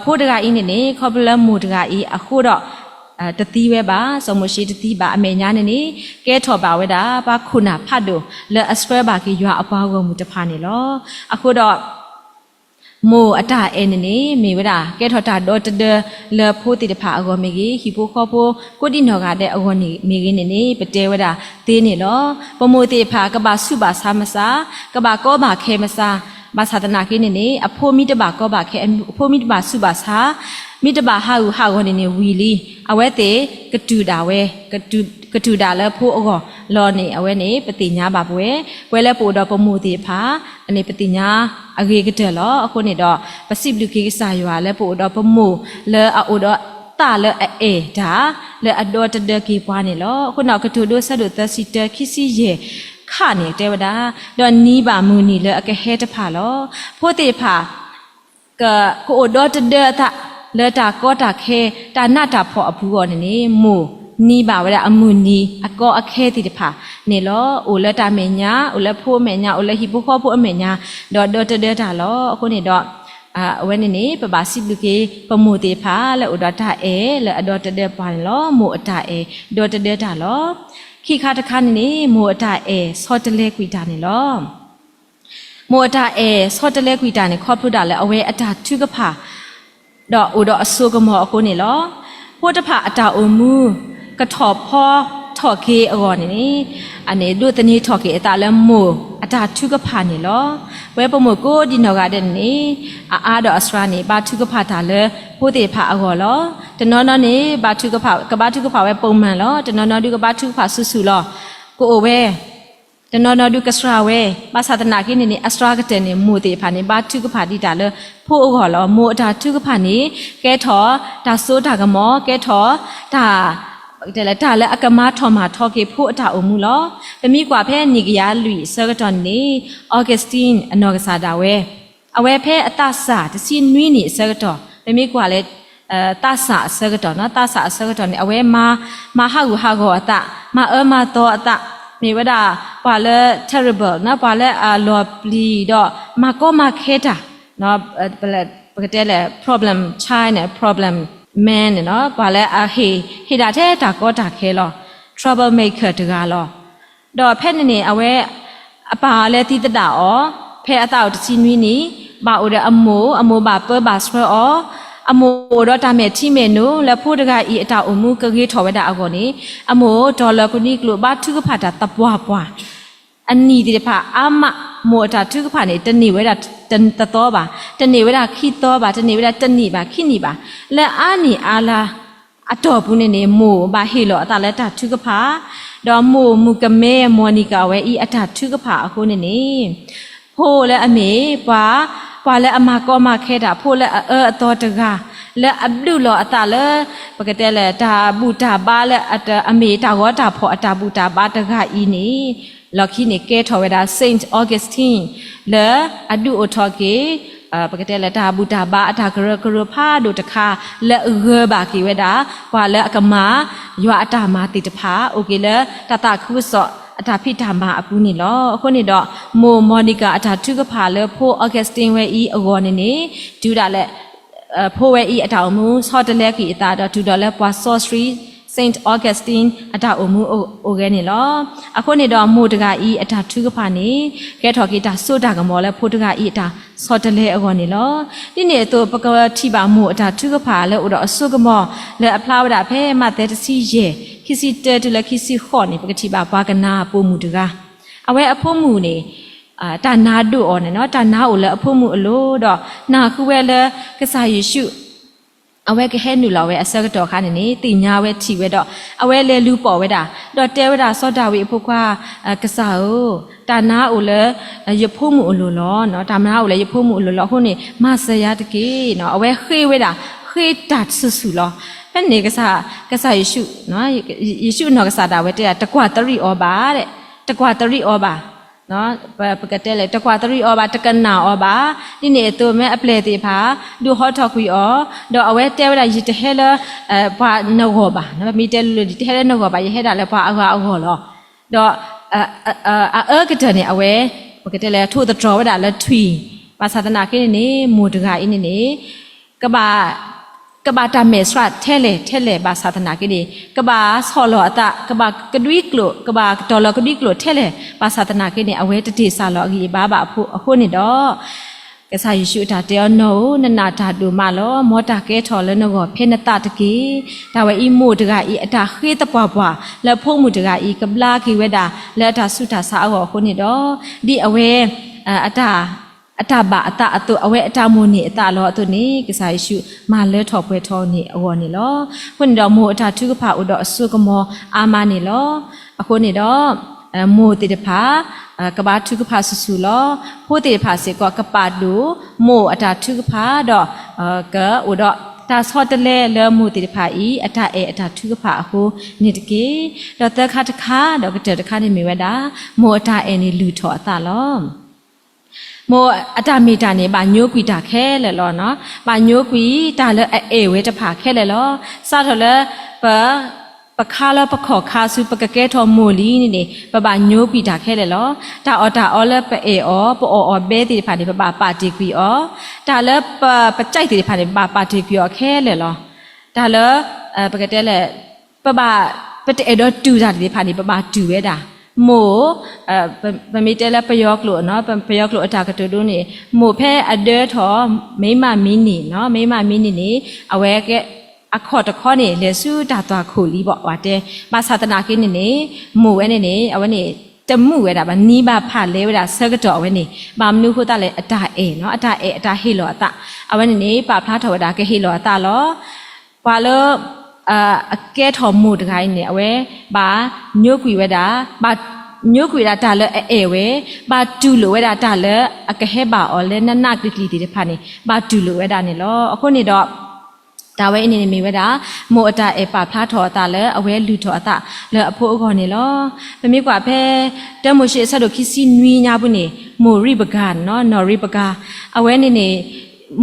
ဖိတဂၤအံၤန့ၣ်န့ၣ် ခီဖျိလၢမိၢ်တဂၤအံၤအဃိဒီး တသံဝဲဘၣ်, စီၤမိၤၡ့တသံဘၣ်အမဲာ်ညါန့ၣ်န့ၣ် ကဲထီၣ်ဘၣ်ဝဲဒၣ် ပှၤခိၣ်နၢ်ဖးဒိၣ်လၢအဆှၢဘၣ်က့ၤယွၤအပှၤဂီၢ်မုၢ်တဖၣ်န့ၣ်လီၤ. အဃိဒီး မိၢ်အတၢ်အဲၣ်န့ၣ်န့ၣ် မ့ၢ်ဝဲဒၣ် ကဲထီၣ်တၢ်ဒီတဒၢလၢဖိသ့ၣ်တဖၣ်အဂီၢ်မ့ၢ်ဂ့ၤ, ဟံၣ်ဖိဃီဖိကိးဒံနီၢ်ဂၤဒဲးအဂီၢ်န့ၣ်မ့ၢ်ဂ့ၤန့ၣ်န့ၣ် ပတဲဝဲဒၣ်သ့န့ၣ်လီၤ. ပမိၢ်သ့ၣ်တဖၣ်ကဘၣ်ဆူးဘၣ်ဆါမစါ, ကဘၣ်ကီဘၣ်ခဲမစါ, ဘၣ်ဆၣ်သနာ်က့န့ၣ်န့ၣ် အဖိမ့ၢ်တဘၣ်ကီဘၣ်ခဲ, အဖိမ့ၢ်တဘၣ်ဆူးဘၣ်ဆါ, မ့ၢ်တဘၣ်ဟးဂူာ်ဟးဂီၤန့ၣ်န့ၣ်ဝံၤလံ, အဝဲသ့ၣ်ကတူၢ်ဒၣ်ဝဲ, ကတူၢ်ဒၣ်လၢဖိအဂီၢ်လီၤန့ၣ် အဝဲန့ၣ် ပသ့ၣ်ညါဘၣ်ပဝဲ, ပဝဲလၢပအိၣ်ဒီးပမိၢ်သ့ၣ်တဖၣ် အန့ၣ်ပသ့ၣ်ညါအဂ့ၤကတၢၢ်လီၤ. အဃိန့ၣ်ဒီး ပစံးဘျုးက့ၤကစၢ်ယွၤလၢပအိၣ်ဒီးပမိၢ်လၢအအိၣ်ဒီးသးလၢအအဲၣ်တၢ် လၢအဒီတဒၢက့ၤပှၤန့ၣ်လီၤ. အဃိန့ၣ် ကတိၤဒိဆၢဒိၣ်သၢဆံတၢ ခံဆံယဲၢ်ခါန့ၣ် တဲဝဲဒၣ်, ဒီးနံၤဘၣ်မုၢ်နံၤလၢအကဟဲတဖၣ်လီၤ. ဖိသ့ၣ်တဖၣ် က, ကအိၣ်ဒီတဒၢအသး လၢတၢ်ကီတၢ်ခဲ တၢ်နးတၢ်ဖှီၣ်အပူၤအဂီၢ်န့ၣ်န့ၣ် မိၢ်နံၤဘၣ်ဝဲဒၣ်အမုၢ်နံၤအကီအခဲသ့ၣ်တဖၣ်န့ၣ်လီၤ. အိၣ်လၢတၢ်မဲာ်ညါ, အိၣ်လၢဖိအမဲာ်ညါ, အိၣ်လၢဟံၣ်ဖိဃီဖိအမဲာ်ညါ, ဒီးဒီတဒၢတၢ်လီၤ. အဃိန့ၣ်ဒီး အဝဲန့ၣ်န့ၣ် ပဘၣ်စံးဘျုးက့ၤ ပမိၢ်သ့ၣ်တဖၣ်လၢအိၣ်ဒီးတၢ်အဲၣ်လၢအဒီတဒၢပှၤန့ၣ်လီၤ. မိၢ်အတၢ်အဲၣ် ဒီတဒၢတၢ်လီၤ. ခံခါတခါန့ၣ်န့ၣ် မိၢ်အတၢ်အဲၣ်ဆီတလဲကွံာ်တၢ်န့ၣ်လီၤ. မိၢ်အတၢ်အဲၣ်ဆီတလဲကွံာ်တၢ်န့ၣ် ခီဖျိဒၣ်လၢအဝဲအတၢ်ထုကဖၣ် ဒီးအိၣ်ဒီးအစိကမီၤအဃိန့ၣ်လီၤ. ဖိတဖၣ်အတၢ်အိၣ်မူ ကထီၣ်ဖီထီၣ်က့ၤအဂီၢ်န့ၣ်န့ၣ် အန့ၣ်ဒိးသန့ၤထီၣ်က့ၤအသးလၢမိၢ်အတၢ်ထုကဖၣ်န့ၣ်လီၤ. ပဝဲပမိၢ်ကိးဒံနီၢ်ဂၤဒဲးန့ၣ်န့ၣ် အအါဒီးအစှၤန့ၣ် ဘါထုကဖၣ်တၢ်လၢဖိသ့ၣ်တဖၣ်အဂီၢ်လီၤ. တနီၤနီၤန့ၣ် ဘါထုကဖၣ်, ကဘါထုကဖၣ်ဝဲပိာ်မၢၣ်လီၤ. တနီၤနီၤဒုးကဘါထုကဖၣ်ဆူၣ်ဆူၣ်လီၤ. ကအိၣ်ဝဲ တနီၤနီၤဒုးကစှၤဝဲ, ဘၣ်ဆၣ်သနာ်က့န့ၣ်န့ၣ် အစှၤကတၢၢ်န့ၣ် မိၢ်သ့ၣ်တဖၣ်န့ၣ် ဘါထုကဖၣ်ဒံးတၢ်လၢဖိအဂီၢ်လီၤ. မိၢ်အတၢ်ထုကဖၣ်န့ၣ် ကဲထီၣ်တၢ်စိတၢ်ကမီၤ, ကဲထီၣ်တၢ်, တၢ်လၢအကမၤထီၣ်မၤထီက့ၤဖိအတၢ်အိၣ်မူလီၤ. ပမ့ၢ်ကွၢ်ဖဲနံၣ်ကယၤလွံၢ်အဆၢကတီၢ်န့ၣ်န့ၣ် Augustine အနီၢ်ကစၢ်ဒၣ်ဝဲ အဝဲဖဲအသးစၢ်တဆံနွံနံၣ်အဆၢကတီၢ်, ပမ့ၢ်ကွၢ်လၢ သးစၢ်အဆၢကတီၢ်နီၤ, သးစၢ်အဆၢကတီၢ်န့ၣ် အဝဲမၤ, မၤဟးဂူာ်ဟးဂီၤအသး, မၤအၢမၤသီအသး, မ့ၢ်ဝဲဒၣ်ပှၤလၢ terrible နီၤ, ပှၤလၢအလီၤပျံၤဒီး မၤကီမၤခဲတၢ်, ပကတဲလဲၣ် problem child န့ၣ် problem man န့ၣ်နီၤ, ပှၤလၢအဟ့ၣ်, ဟ့ၣ်ဒၣ်ထဲတၢ်ကီတၢ်ခဲလီၤ, trouble maker တဂၤလီၤ. ဒီးဖဲန့ၣ်န့ၣ် အဝဲ အပၢ်လဲၤသံသဒၣ်အီၤ, ဖဲအသးအိၣ်တဆံနွံနံၣ်, ဘၣ်အိၣ်ဒီးအမိၢ်, အမိၢ်ဘၣ်ပၢဘၣ်ဆှၢအီၤ, အမိၢ်အိၣ်ဒီးတၢ်မဲာ်ထံမဲာ်နိလၢဖိတဂၤအံၤအတၢ်အိၣ်မူကဂ့ၤထီၣ်ဝဲဒၣ်အဂီၢ်န့ၣ်, အမိၢ်တီၤလီၤကနံၤကျိာ်ဘါထုကဖၣ်တၢ်သပှၢ်ပှၢ်, အနံၣ်သ့ၣ်တဖၣ်အါမး, မိၢ်အတၢ်ထုကဖၣ်န့ၣ် တန့ၢ်ဝဲဒၣ်တသီဘၣ်, တန့ၢ်ဝဲဒၣ်ခံသီဘၣ်, တန့ၢ်ဝဲဒၣ်တနံၣ်ဘၣ်, ခံနံၣ်ဘၣ်, လၢအါနံၣ်အါလါ အတီၢ်ပူၤန့ၣ်န့ၣ် မိၢ်ဘၣ်ဟ့ၣ်လီၤအသးလၢတၢ်ထုကဖၣ်, ဒီးမိၢ်မုၣ်ကမဲ Monica ဝဲအံၤအတၢ်ထုကဖၣ်အဃိန့ၣ်န့ၣ်, ဖိလၢအမ့ၢ်ပှၤ, ပှၤလၢအမၤကီမၤခဲတၢ်, ဖိလၢအအၢအသီတဂၤ, လၢအဘျုးလီၤအသးလၢ ပကတဲလဲၣ် တၢ်ဘူၣ်တၢ်ဘါလၢအမ့ၢ်တၢ်ဂီၤတၢ်ဖီၣ်အတၢ်ဘူၣ်တၢ်ဘါတဂၤအံၤန့ၣ်, လီၢ်ခံန့ၣ်ကဲထီၣ်ဝဲဒၣ် Saint Augustine လၢအဒုးအိၣ်ထီၣ်က့ၤ ပကတဲလၢတၢ်ဘူၣ်တၢ်ဘါအတၢ်ကရၢကရိဖးဒိၣ်တခါ လၢအဂၢၤဘၣ်က့ၤဝဲဒၣ် ပှၤလၢအကမၤယွၤအတၢ်မၤသ့ၣ်တဖၣ် အိၣ်က့ၤလၢတၢ်သးခုကစီၣ်အတၢ်ဖံးတၢ်မၤအပူၤန့ၣ်လီၤ. အဃိန့ၣ်ဒီး မိၢ် Monica အတၢ်ထုကဖၣ်လၢဖိ Augustine ဝဲအံၤအဂီၢ်န့ၣ်န့ၣ် တုၤဒၣ်လဲာ် ဖိဝဲအံၤအတၢ်အိၣ်မူဆီတလဲကွံာ်အသးဒီး တုၤဒီးလၢပှၤစီဆှံ Saint Augustine အတၢ်အိၣ်မူအိၣ်ဂဲၤန့ၣ်လီၤ. အဃိန့ၣ်ဒီး မိၢ်တဂၤအံၤအတၢ်ထုကဖၣ်န့ၣ် ကဲထီၣ်က့ၤတၢ်စိတၢ်ကမီၤလၢဖိတဂၤအံၤအတၢ်ဆီတလဲအဂီၢ်န့ၣ်လီၤ. ဒ်န့ၣ်အသိး ပကထံၣ်ဘၣ်မိၢ်အတၢ်ထုကဖၣ်လၢအိၣ်ဒီးအစိကမီၤ လၢအဖျါဝဲဒၣ်ဖဲမးသဲတဆံယဲၢ် ခံဆံတၢတုၤလၢခံဆံဃိးန့ၣ် ပကထံၣ်ဘၣ်ပှၤကနၤပိာ်မုၣ်တဂၤ အဝဲအဖိမုၣ်န့ၣ် တၢ်နါဒိၣ်အီၤန့ၣ်နီၤ, တၢ်နါအိၣ်လၢအဖိမုၣ်အလိၤဒီး နၢ်ဟူဝဲလၢကစၢ်ယ့ၣ်ၡူး အဝဲကဟဲနုာ်လီၤဝဲအဆၢကတီၢ်အခါန့ၣ်န့ၣ် သ့ၣ်ညါဝဲထံၣ်ဝဲဒီး အဝဲလဲၤလူၤပိာ်ဝဲဒၣ် ဒီးတဲဝဲဒၣ် စီၤဒၤဝံးအဖိခွါ ကစၢ်ဧၢ, တၢ်နါအိၣ်လၢယဖိမုၣ်အလိၤလီၤ. တၢ်နါအိၣ်လၢယဖိမုၣ်အလိၤလီၤ. အဃိန့ၣ် မၤစၢၤယၤတက့ၢ်. အဝဲဃ့ဝဲဒၣ် ဃ့တၢ်ဆူၣ်ဆူၣ်လီၤ. ဖဲန့ၣ် ကစၢ်ယ့ၣ်ၡူး, ယ့ၣ်ၡူးအနီၢ်ကစၢ်ဒၣ်ဝဲတဲဒၣ် တကွၢ်တရံးအီၤဘၣ်, တကွၢ်တရံးအီၤဘၣ်, ပကတဲလဲၣ် တကွၢ်တရံးအီၤဘၣ်, တကနၣ်အီၤဘၣ်, ဒ်န့ၣ်အသိး မ့ၢ်အပျဲၢ်သ့ၣ်တဖၣ် ဒုးဟီထီၣ်ကွံာ်အီၤ, ဒီးအဝဲတဲဝဲဒၣ် ယတဟဲလၢ ပှၤနဂီၢ်ဘၣ်, ပမ့ၢ်တဲလိၤလိၤ ယတဟဲလၢနဂီၢ်ဘၣ်, ယဟဲဒၣ်လၢပှၤအဂၤအဂီၢ်လီၤ. ဒီး အအၢကတၢၢ်န့ၣ် အဝဲ ပကတဲလဲၣ် ထိၣ်သတြီၤဝဲဒၣ်လၢထွံၣ်, ဘၣ်ဆၣ်သနာ်က့န့ၣ်န့ၣ် မိၢ်တဂၤအံၤန့ၣ်န့ၣ် ကဘၣ် ကဘၣ်တၢ်မဲာ်ဆှးထဲလဲၣ်ထဲလဲၣ် ဘၣ်ဆၣ်သနာ်က့န့ၣ် ကဘၣ်ဆီၣ်လီၤအသး, ကဘၣ်ကဒွံကျိာ်, ကဘၣ်ကတီၤလီၤကဒွံကျိာ်ထဲလဲၣ် ဘၣ်ဆၣ်သနာ်က့န့ၣ် အဝဲတတ့ၢ်စၢ်လီၤအဂံၢ်အဘါဘၣ်အဃိန့ၣ်ဒီး ကစၢ်ယ့ၣ်ၡူးအတၢ်တဲအီၤ နီၢ်ဧၢ, နနာ်တၢ်ဒိၣ်မးလီၤ. မ်တၢ်ကဲထီၣ်လၢနဂီၢ်ဖဲနသးတက့ၢ်. တၢ်ဝဲအံၤမိၢ်တဂၤအံၤ အတၢ်ဃ့သပှၢ်ပှၢ်လၢဖိမုၣ်တဂၤအံၤ ကဘျါက့ၤဝဲဒၣ်လၢအတၢ်ဆူးတၢ်ဆါအဂီၢ်အဃိန့ၣ်ဒီး ဒ်အဝဲ အတၢ်ဘၣ်အသးအသိး အဝဲအတၢ်မိၣ်န့ၢ်အသးလီၤအသိးန့ၣ် ကစၢ်ယ့ၣ်ၡူးမၤလၢထီၣ်ပှဲၤထီၣ်န့ၢ်အဂီၢ်န့ၣ်လီၤ. အဃိန့ၣ်ဒီး မိၢ်အတၢ်ထုကဖၣ်အိၣ်ဒီးအစိကမီၤအါမးန့ၣ်လီၤ. အဃိန့ၣ်ဒီး မိၢ်သ့ၣ်တဖၣ် ကဘါထုကဖၣ်ဆူၣ်ဆူၣ်လီၤ. ဖိသ့ၣ်တဖၣ်စ့ၢ်ကီး ကပာ်ဒိၣ်မိၢ်အတၢ်ထုကဖၣ်ဒီး ကအိၣ်ဒီးတၢ်ဆီတလဲလၢမိၢ်သ့ၣ်တဖၣ်အံၤ အတၢ်အဲၣ်အတၢ်ထုကဖၣ်အဃိန့ၣ်တက့ၢ်. ဒီးသၢခါတခါ ဒီးကတၢၢ်တခါန့ၣ်မ့ၢ်ဝဲဒၣ် မိၢ်အတၢ်အဲၣ်န့ၣ်လုၢ်ထီၣ်အသးလီၤ. မိၢ်အတၢ်မ့ၢ်တၢ်န့ၣ် ဘၣ်ညိကွံာ်တၢ်ခဲလၢာ်လီၤ. ဘၣ်ညိကွံာ်တၢ်လၢအအဲၣ်ဝဲတဖၣ်ခဲလၢာ်လီၤ. စးထီၣ်လၢ ပ ပခါလၢပခီၣ်ခါဆူ ပကကဲထီၣ်မိၢ်လံန့ၣ်န့ၣ် ပဘၣ်ညိကွံာ်တၢ်ခဲလၢာ်လီၤ. တၢ်အီၣ်တၢ်အီလၢပအဲၣ်အီၤ ပအီၣ်အီၤဘဲသ့ၣ်တဖၣ်န့ၣ် ပဘၣ်ပာ်တ့ၢ်ကွံာ်အီၤ, တၢ်လၢပ ပကြိုက်သ့ၣ်တဖၣ်န့ၣ် ပဘၣ်ပာ်တ့ၢ်ကွံာ်အီၤခဲလၢာ်လီၤ. တၢ်လၢ ပကတဲလဲၣ် ပဘၣ် ပတအဲၣ်ဒိးတူၢ်တၢ်သ့ၣ်တဖၣ်န့ၣ် ပဘၣ်တူၢ်ဝဲဒၣ်. မိၢ် ပမ့ၢ်တဲလၢပယီၤကျိာ် ပယီၤကျိာ်အတၢ်ကတိၤဒိန့ၣ် မိၢ်ဖဲအဒၢထီၣ် မိန်းမမင်းန့ၣ်, မိန်းမမင်းန့ၣ်န့ၣ် အဝဲ အခီၣ်တခီန့ၣ် လဲၤဆူတၢ်သွၣ်ခိၣ်လံဘၣ် ပှၤတဲ, ဘၣ်ဆၣ်သနာ်က့န့ၣ်န့ၣ် မိၢ်ဝဲန့ၣ်န့ၣ် အဝဲန့ၣ် တမုာ်ဝဲဒၣ်ဘၣ် နံၤဘၣ်ဖၣ်လဲဝဲဒၣ်ဆၢကတီၢ်အဝဲန့ၣ် ဘၣ်မနုၤအဃိသတးလဲၣ် အတၢ်အဲၣ်နီၤ အတၢ်အဲၣ်အတၢ်ဟ့ၣ်လီၤအသး အဝဲန့ၣ်န့ၣ် ပာ်ဖျါထီၣ်ဝဲဒၣ်ကဟ့ၣ်လီၤအသးလီၤ. ပှၤလၢ အကဲထီၣ်မိၢ်တဂၤအံၤန့ၣ် အဝဲ ဘၣ်ညိကွံာ်ဝဲဒၣ်, ဘၣ်ညိကွံာ်ဝဲဒၣ်တၢ်လၢအအဲၣ်ဝဲ, ဘၣ်တူၢ်လိာ်ဝဲဒၣ်တၢ်လၢအကဟဲဘၣ်အီၤလၢနးနးကျံၤကျံၤသ့ၣ်တဖၣ်န့ၣ် ဘၣ်တူၢ်လိာ်ဝဲဒၣ်န့ၣ်လီၤ. အဃိန့ၣ်ဒီး တၢ်ဝဲအံၤန့ၣ်န့ၣ်မ့ၢ်ဝဲဒၣ် မိၢ်အတၢ်အဲၣ်ပာ်ဖျါထီၣ်အသးလၢအဝဲလုၢ်ထီၣ်အသးလၢအဖိအဂီၢ်န့ၣ်လီၤ. ပမ့ၢ်ကွၢ်ဖဲ တၢမိၤၡ့အဆၢဒိၣ်ခံဆံနွံညါပူၤန့ၣ် မိၢ်ရံးပကၤနီၤ နီၢ်ရံးပကၤ အဝဲန့ၣ်န့ၣ်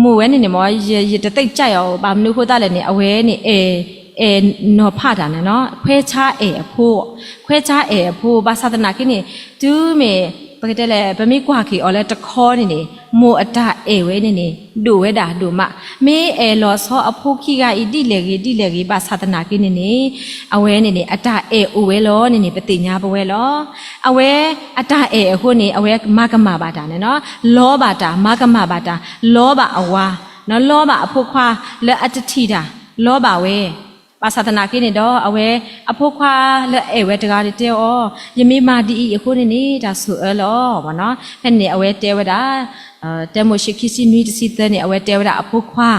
မိၢ်ဝဲန့ၣ်န့ၣ်မ့ၢ် ယတသိပ်းကြိုက်အီၤ ဘၣ်မနုၤအဃိသတးလဲၣ်န့ၣ် အဝဲန့ၣ် အဲၣ်နီၤဖးတၢ်န့ၣ်နီၤ ခွဲးဆါအဲၣ်အဖိ, ခွဲးဆါအဲၣ်အဖိ ဘၣ်ဆၣ်သနာ်က့န့ၣ် တုၤမ့ၢ် ပကတဲလဲၣ် ပမ့ၢ်ကွၢ်က့ၤအီၤလၢတခီန့ၣ်န့ၣ် မိၢ်အတၢ်အဲၣ်ဝဲန့ၣ်န့ၣ် ဒိၣ်ဝဲဒၣ်ဒိၣ်မး, မ့ၢ်အဲၣ်လီၤဆီအဖိခံဂၤအံၤဒ်လဲၣ်ဂ့ၤဒ်လဲၣ်ဂ့ၤ ဘၣ်ဆၣ်သနာ်က့န့ၣ်န့ၣ် အဝဲန့ၣ်န့ၣ် အတၢ်အဲၣ်အိၣ်ဝဲလီၤန့ၣ်န့ၣ် ပသ့ၣ်ညါပဝဲလီၤ. အဝဲအတၢ်အဲၣ်အဃိန့ၣ် အဝဲမၤကမၣ်ဘၣ်တၢ်န့ၣ်နီၤ လီဘၣ်တၢ် မၤကမၣ်ဘၣ်တၢ် လီဘၣ်အဝၤ လီဘၣ်အဖိခွါလၢအတထံၣ်တၢ် လီဘၣ်ဝဲ ဘၣ်ဆၣ်သနာ်က့န့ၣ်ဒီး အဝဲအဖိခွါလၢအအဲၣ်ဝဲတဂၤန့ၣ်တဲအီၤ, ယမ့ၢ်မၤဒ်အံၤအဃိန့ၣ်န့ၣ် တၢ်ဆိၣ်အၢလီၤ. ဖဲန့ၣ်အဝဲတဲဝဲဒၣ် တၢမိၤၡ့ခံဆံနွံတဆံသၢန့ၣ် အဝဲတဲဝဲဒၣ်အဖိခွါ,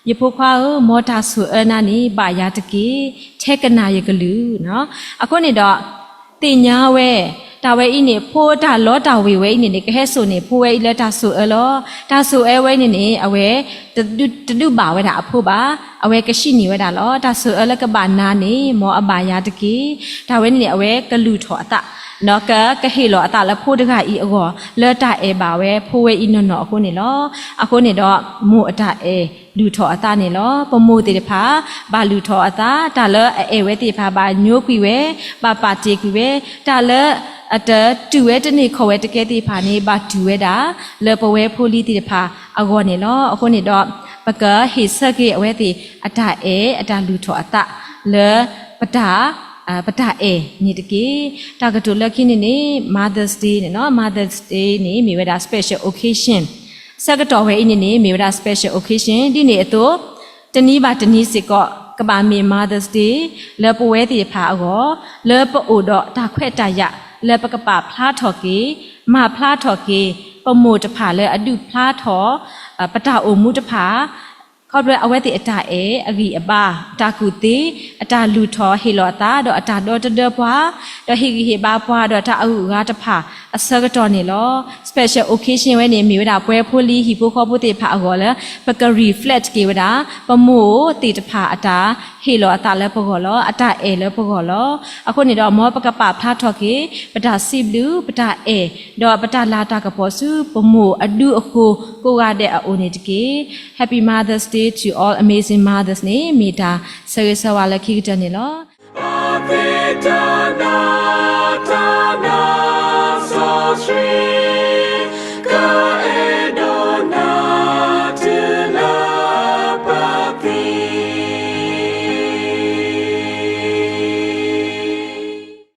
ယဖိခွါဧၢ, မ်တၢ်ဆိၣ်အၢနၤန့ၣ် ဘၣ်ယၤတက့ၢ်, ထဲကနၣ်ယကလုၢ်. အဃိန့ၣ်ဒီး သ့ၣ်ညါဝဲ တၢ်ဝဲအံၤန့ၣ် ဖိတၢ်လီတၢ်ဝ့ၤဝဲအံၤန့ၣ်န့ၣ် ကဟဲစိာ်န့ၢ်ဖိဝဲအံၤလၢတၢ်ဆိၣ်အၢလီၤ. တၢ်ဆိၣ်အၢဝဲအံၤန့ၣ်န့ၣ် အဝဲ တဒုးဘၣ်ဝဲဒၣ်အဖိဘၣ်, အဝဲကစံၣ်န့ၢ်ဝဲဒၣ်လီၤ. တၢ်ဆိၣ်အၢလၢကဘၣ်နၤန့ၣ် မ်အဘၣ်ယၤတက့ၢ်. တၢ်ဝဲန့ၣ်န့ၣ် အဝဲကလုၢ်ထီၣ်အသး ဒီးကကဟ့ၣ်လီၤအသးလၢဖိတဂၤအံၤအဂီၢ် လၢတၢ်အဲၣ်ဘၣ်ဝဲဖိဝဲအံၤနီၢ်နီၢ်အဃိန့ၣ်လီၤ. အဃိန့ၣ်ဒီး မိၢ်အတၢ်အဲၣ်လုၢ်ထီၣ်အသးန့ၣ်လီၤ. ပမိၢ်သ့ၣ်တဖၣ် ဘၣ်လုၢ်ထီၣ်အသး, တၢ်လၢအအဲၣ်ဝဲသ့ၣ်တဖၣ် ဘၣ်ညိကွံာ်ဝဲ, ဘၣ်ပာ်တ့ၢ်ကွံာ်ဝဲ, တၢ်လၢအတတုၤဝဲတန့ၢ်ခီၣ်ဝဲတကဲသ့ၣ်တဖၣ်န့ၣ် ဘၣ်တုၤဝဲဒၣ် လၢပဝဲဖိလံၤသ့ၣ်တဖၣ်အဂီၢ်န့ၣ်လီၤ. အဃိန့ၣ်ဒီး ပကဟ့ၣ်ဆၢက့ၤအဝဲသ့ၣ် အတၢ်အဲၣ်အတၢ်လုၢ်ထီၣ်အသး လၢပတၢ် ပတၢ်အဲၣ်န့ၣ်တက့ၢ်. တၢ်ကတိၤလၢခံန့ၣ်န့ၣ် Mother's Day န့ၣ်နီၤ, Mother's Day န့ၣ် မ့ၢ်ဝဲဒၣ် special occasion ဆၢကတီၢ်ဝဲအံၤန့ၣ်န့ၣ် မ့ၢ်ဝဲဒၣ် special occasion ဒ်န့ၣ်အသိး တနံၤဘၣ်တနံၤစ့ၢ်ကီး ကဘၣ်မ့ၢ် Mother's Day လၢပဝဲသ့ၣ်တဖၣ်အဂီၢ် လၢပအိၣ်ဒီးတၢ်ခွဲးတၢ်ယာ် လၢပကပာ်ဖျါထီၣ်က့ၤ မၤဖျါထီၣ်က့ၤ ပမိၢ်တဖၣ်လၢအဒုးဖျါထီၣ် ပတၢ်အိၣ်မူတဖၣ် ခီဖျိအဝဲသ့ၣ်အတၢ်အဲၣ်, အဂံၢ်အဘါ, အတၢ်ကူၣ်သ့, အတၢ်လုၢ်ထီၣ်ဟ့ၣ်လီၤအသး, ဒီးအတၢ်ဒီတဒၢပှၤ, ဒီးဟ့ၣ်ဂံၢ်ဟ့ၣ်ဘါပှၤ, ဒီးတၢ်အဂုၤအဂၤတဖၣ်အဆၢကတီၢ်န့ၣ်လီၤ. Special occasion ဝဲန့ၣ် မ့ၢ်ဝဲဒၣ်ပှဲၤဖိလံ ဟံၣ်ဖိဃီဖိသ့ၣ်တဖၣ်အဂီၢ်လၢ ပက reflect က့ၤဝဲဒၣ် ပမိၢ်သ့ၣ်တဖၣ်အတၢ်ဟ့ၣ်လီၤအသးလၢပဂီၢ်လီၤ. အတၢ်အဲၣ်လၢပဂီၢ်လီၤ. အဃိန့ၣ်ဒီး မ်ပကပာ်ဖျါထီၣ်က့ၤ ပတၢ်စံးဘျုး, ပတၢ်အဲၣ်, ဒီးပတၢ်လၤတၢ်ကပီၤဆူပမိၢ်အဒူအဃိ ကိးဂၤဒဲးအအိၣ်န့ၣ်တက့ၢ်. Happy Mother's Day to all amazing mothers န့ၣ် မ့ၢ်တၢ်ဆၢဂ့ၤဆၢဝါလၢခံကတၢၢ်န့ၣ်လီၤ.